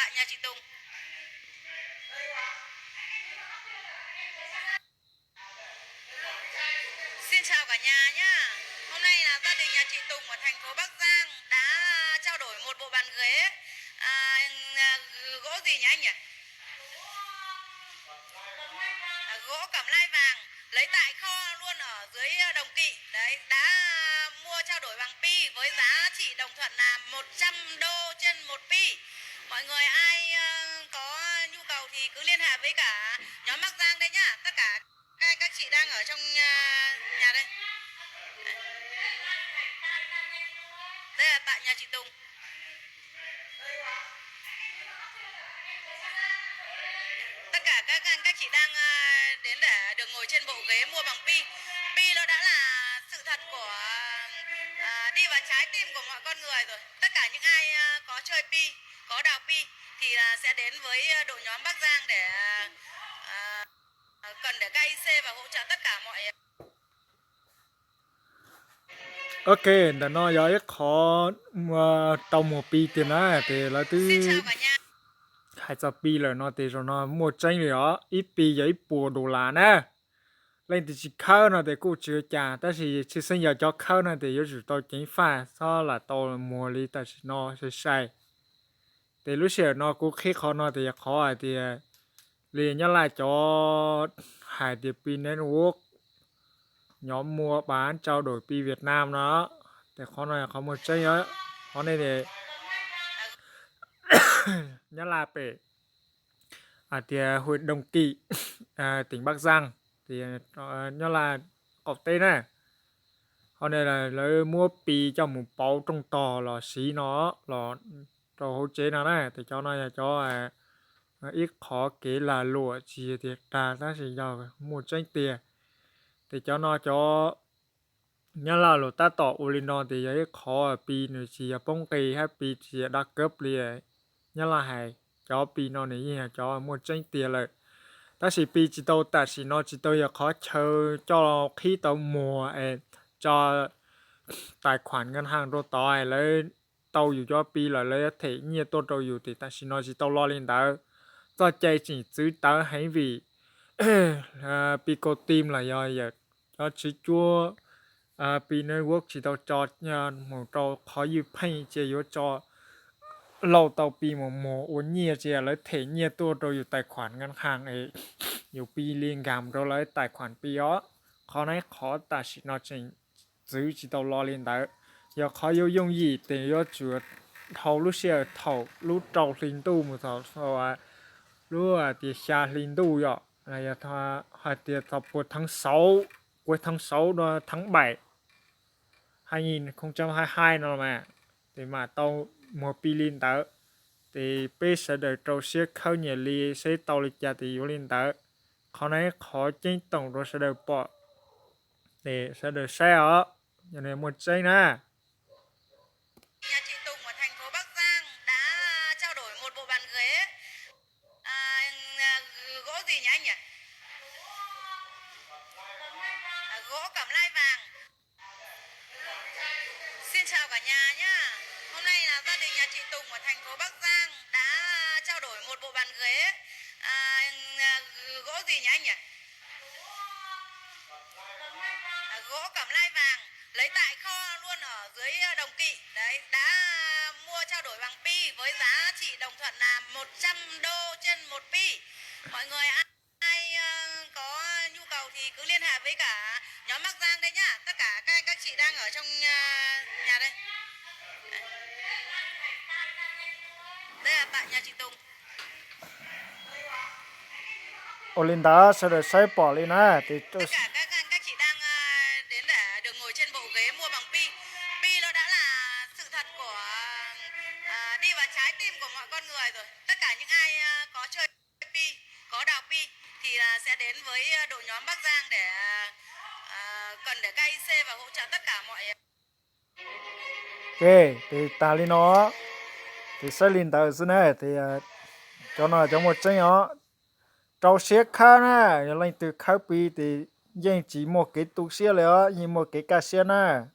Bạn nhà chị Tùng. Xin chào cả nhà nhá. Hôm nay là gia đình nhà chị Tùng ở thành phố Bắc Giang đã trao đổi một bộ bàn ghế, à, à, gỗ gì nhỉ anh nhỉ? À, gỗ cẩm lai vàng, lấy tại kho luôn ở dưới, à, Đồng Kỵ. Đấy, đã mua trao đổi bằng pi với giá trị đồng thuận là một trăm đô trên một pi. Mọi người ai, à, có nhu cầu thì cứ liên hệ với cả nhóm Bắc Giang đây nhá. Tất cả các anh các chị đang ở trong nhà, nhà đây. Đây là tại nhà chị Tùng. Tất cả các anh các chị đang, à, đến để được ngồi trên bộ ghế mua bằng pi. Pi nó đã là sự thật của, à, đi vào trái tim của mọi con người rồi. Tất cả những ai, à, có chơi pi, có đào pi thì là sẽ đến với, à, đội nhóm Bắc Giang để, à, à, cần để các anh C và hỗ trợ tất cả mọi. Ok, ntawm no yog ib qhov tau muag pi tiag na, ces lawv twb hais txog pi lawm no ces zaum no muaj tseeb li os, ib pi yog ib puas dollar na. Leej twg tsis khawb no ces kuj tsis ua cas, tab sis tshwj xeeb yog cov khawb no ces yuav tsum tau ceev faj txhob lam tau muag li tam sim no sai sai. Ces lub sij hawm no kuv qhib qhov no ces yog qhov hais tias li Nyab Laj cov hais tias pi network, nhóm mua bán trao đổi pi Việt Nam no, ces qhov no yog qhov muaj tseeb os. Qhov nej Nyab Laj pem hais tias huyện Đồng Kỵ, tỉnh Bắc Giang, ces Nyab Laj qaum teb na. Qhov no lawv muab pi coj mus pauv rooj tog los siv no, los rau hauv tsev no na, ces cov no yog cov ib qhov kev lag luam tsis yog tias dag tab sis yog muaj tseeb tiag. Ces cov no cov Nyab Laj los tab tom ua li no ces yog ib qhov pi nws tsis yog poob nqi hab pi tsis yog dab kab li. Nyab Laj hais cov pi no nws yeej yog cov muaj tseeb tiag lawm. Tab sis pi tsis tau tam sim no tsis tau yog qhov chaw coj qhib tau muag es tso tài khoản ngân hàng rau tod lawv tau yus cov pi lawm lawv them nyiaj tuaj rau yus, ces tam sim no tsis tau lo li ntawd. Txoj cai tseem txwv tawv heev vim pi kau tim los yog cov tswv cuab pi network tsis tau tso mus rau qhov ywj pheej, cia yuav tso lauj tau pi mus muag ua nyiaj, cia lawv them nyiaj tuaj rau yus tài khoản ngân hàng es yus pi li nkag rau lawv tài khoản pi os. Qhov no qhov tam sim no tseem txwv tsis tau lo li ntawd. Yog qhov yuav yooj yim ces yuav tsum dhau lub sij hawm thaum lub rau hli ntuj mus txog lub tias xya hli ntuj yom, hais tias txog puag tháng sáu, cuối tháng sáu, tháng bảy, hai nghìn không trăm hai mươi hai no mas, ces mam tau muag pi li ntawd. Ces peb sawv daws rau siab khawb nyias li seb tau li cas ces yuav li ntawd. Qhov no qhov ceeb toom rau sawv daws pom, sawv daws saib os, yog muaj tseeb na. Nhà chị Tùng ở thành phố Bắc Giang đã trao đổi một bộ bàn ghế. À, à, gỗ gì nhỉ anh nhỉ? À, gỗ cẩm lai vàng. Xin chào cả nhà nhá. Hôm nay là gia đình nhà chị Tùng ở thành phố Bắc Giang đã trao đổi một bộ bàn ghế. À, à, gỗ gì nhỉ anh nhỉ? À, gỗ cẩm lai vàng. Lấy tại kho luôn ở dưới Đồng Kỵ. Đấy, đã mua trao đổi bằng pi với giá trị đồng thuận là một trăm đô trên một pi. Mọi người ai, ờ, có nhu cầu thì cứ liên hệ với cả nhóm Bắc Giang đây nhá. Tất cả các anh các chị đang ở trong, ờ, nhà đây. Đây là tại nhà chị Tùng. Ua li ntawd sawv daws saib pom li na. Tất cả các anh các chị đang, ờ, đến để được ngồi trên bộ ghế mua bằng pi. Pi nó đã là sự thật của, ờ, đi vào trái tim của mọi con người rồi. Tất cả những ai, ờ, có chơi pi, có đào pi thì là sẽ đến với, ờ, đội nhóm Bắc Giang để, ờ, cần để các anh C và hỗ trợ tất cả mọi. Ok, ces tag li no, ces saib li ntawd xwb na, ces cov no cov muaj tseeb os. Rau siab khawb na, yog leej twg khawb pi ces yeej tsis muaj kev tu siab li os, yeej muaj kev kaj siab na.